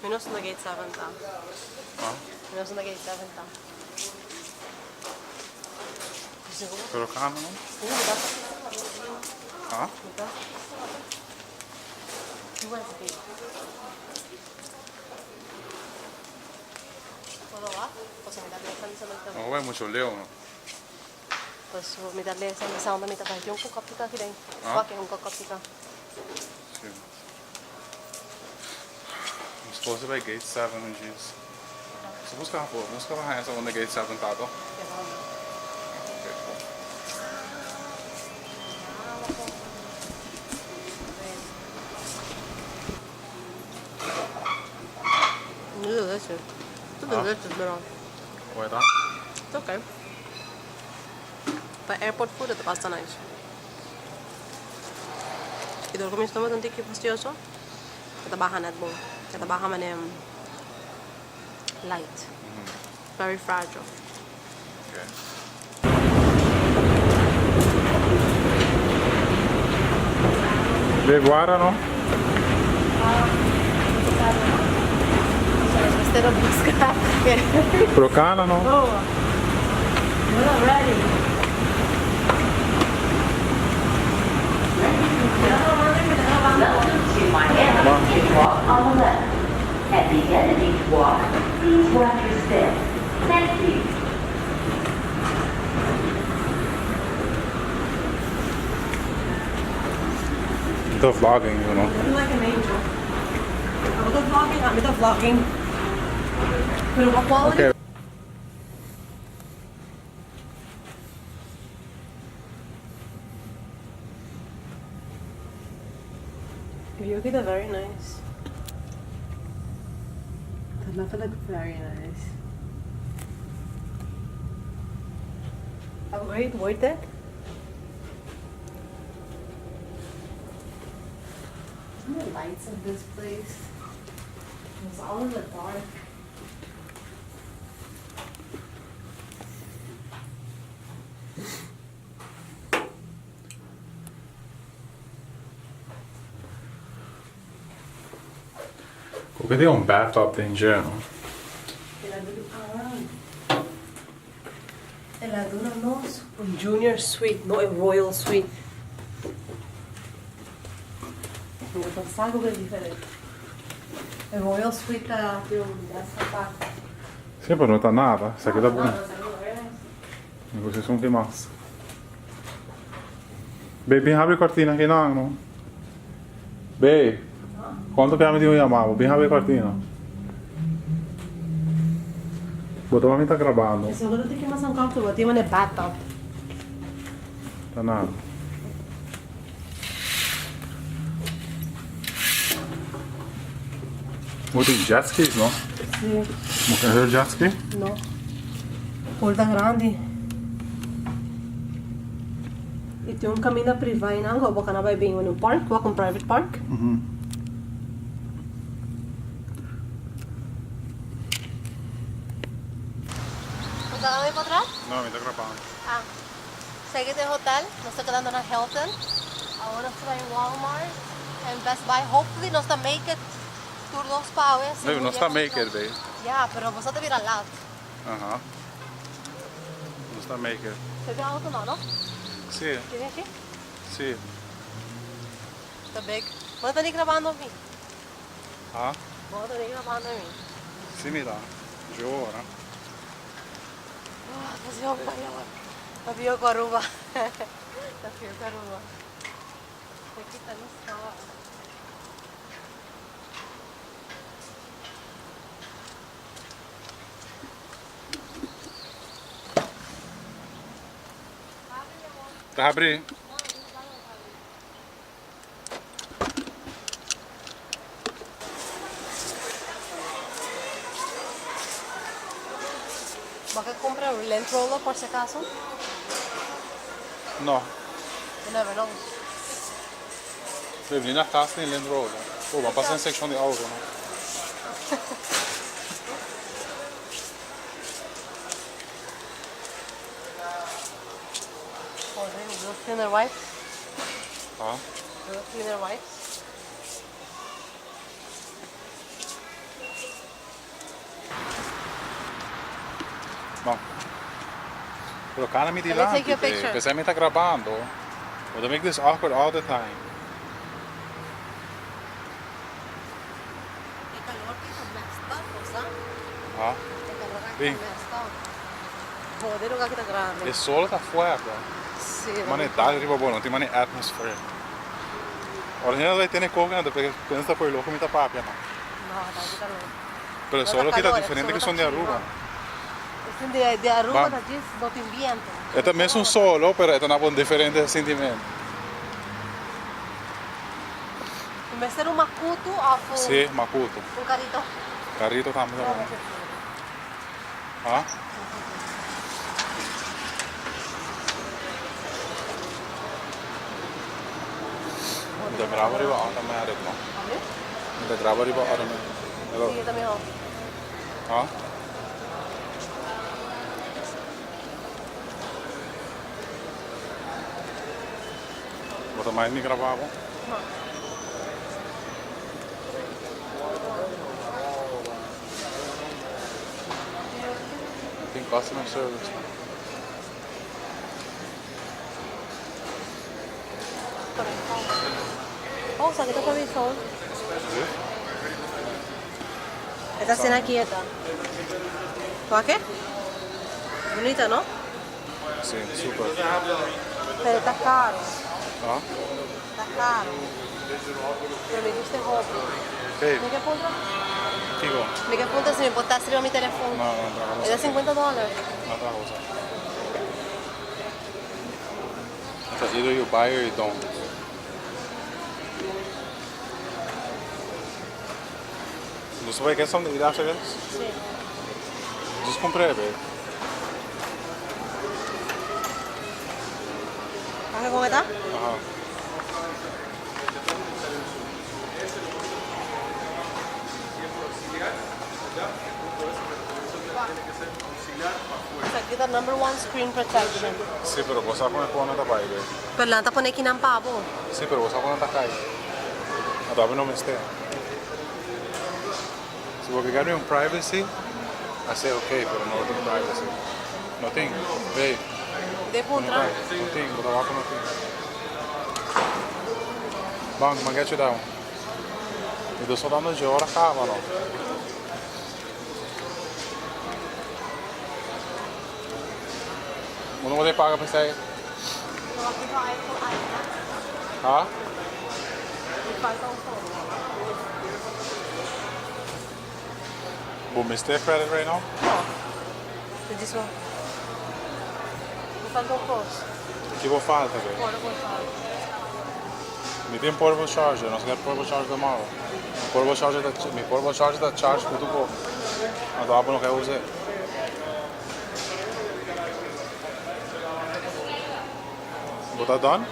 Mi no sa unda Gate 7 ta. Ah? Mi no sa unda Gate 7 ta. Pero cana no? Ah? No bai mucho leu no. Si. Mi esposa bai gate 7 un djis. Nos a busca afo, nos a haña sa unda gate 7 ta to. Okay, cool. Delicious. It's delicious, pero. Hoe ta? It's okay. Pa airport food e ta basta nice. Y dor cu mi stoma ta un tiki fastioso, e ta baha net bon. E ta baha mane light. Very fragile. Okay. Beb wara no? Pero cana no? Ta vlogging you know. Looking like an angel. Abo ta vlogging, ami ta vlogging. Pero bo quality. Okay. View aki ta very nice. Ta letterlijk very nice. Upgrade worth it? Isn't the lights of this place? It's all in the dark. Ku ke tin un bathtub den dje no? El a duna nos un junior suite, no e royal suite. Mi no ta sa ku ke diferente. E royal suite ta tin un desk apart. Si, pero no ta nada. Esaki ta bon. Mi gusta esun ki mas. Babe, bin habri cortina aki nan no. Babe, cuanto bia mi tin cu yama bo? Bin habri cortina. Bo ta mi ta grabando. Esaki no tin ki mas uncomfortable, tin manera bathtub. Ta nada. Bo tin jet skis no? Si. Bo ken hür jet ski? No. Pool ta grandi. Y tin un caminda priva einan cu bo cana bay bin un park, wak un private park. Bo ta grabando pa atras? No, mi ta grabando. Ah. Segi den hotel, nos ta kedando na Hilton. Awor nos ta bai Walmart en Best Buy. Hopefully nos ta make it tur dos pa awe. Baby, nos ta make it, baby. Ya, pero boso ta bira laat. Aha. Nos ta make it. Te tin auto no, no? Si. Tin aki? Si. Ta big. Bo no ta ni grabando mi. Ha? Bo no ta ni grabando mi. Si mi ta. Dje ora. Ta bio cu Aruba. Ta bio cu Aruba. Ta kita nos cama. Ta habri. Bo ke kumpra un lint roller por si acaso? No. You never know. Babe, ni na cas tin lint roller. Oh, ban pasa den seccion di auto no. Oh, wheel cleaner wipes. Ha? Wheel cleaner wipes. Pero kana mi Let me take dilanti, your babe. picture. Pesey mi ta grabando. But they make this awkward all the time. E calor aki ta messed up, sa? Ah? E calor aki Bin. ta messed up. Joder, lugar aki ta grandi. E solo ta fuerte. Si. Mane dal riba bo, no tin mane atmosphere. Ora hende ta tene koke nan ta pensa por loco mi ta papia no. No, ta hopi calor. Pero e solo aki ta diferente ku esun di Aruba. Esun di Aruba ta djis no tin biento. E ta mesun solo pero e ta na bo un diferente sentimento. Bo mester un makutu of un. Si, makutu. Un karito. Karito tambe ta bon. Ha? Mi ta graba riba automatic no. Mi ta graba riba automatic. Hello. Sí, ta mihó. Ha? Bo ta mind mi graba bo? No. Tin customer service no. Oh, sa kita pa mi phone. Sí? Esta cena quieta. ¿Para qué? Bonita, ¿no? Sí, super. Pero está caro. Ah? Está caro. Pero mi gusta es otro. Babe, Mi ke puntra? Kiko. Mi ke puntra si mi por ta riba mi telefon. No, no, otra cosa. Es de $50. Otra cosa. It's either you buy or you don't. Nos ta bay get something to eat after this? Sí. Just compré, babe. ¿Vas a comer? Ajá. Esaki ta number one screen protection. Sí, pero bo sa con e pone ta bay, babe. Pero nan ta pone aki nan pa bo. Sí, pero bo sa con ta cay. Anto abi no mester. Si bo ke gana un privacy, I say okay, pero no tin privacy. No tin, babe. De puntra. No tin, bo ta wak cu no tin. Ban, ban get you that one. Mi ta soltando dje ora caba no. Bo no por paga pa esei? Ha? Bo mester credit right now? No. Te disse. Mi falta un cos. Ki bo falta, babe? Portable charger. Mi tin portable charger, nos get portable charger tomorrow. Portable charger ta, mi portable charger ta charge ku tur. Anto abo no ke usa. Bo ta done?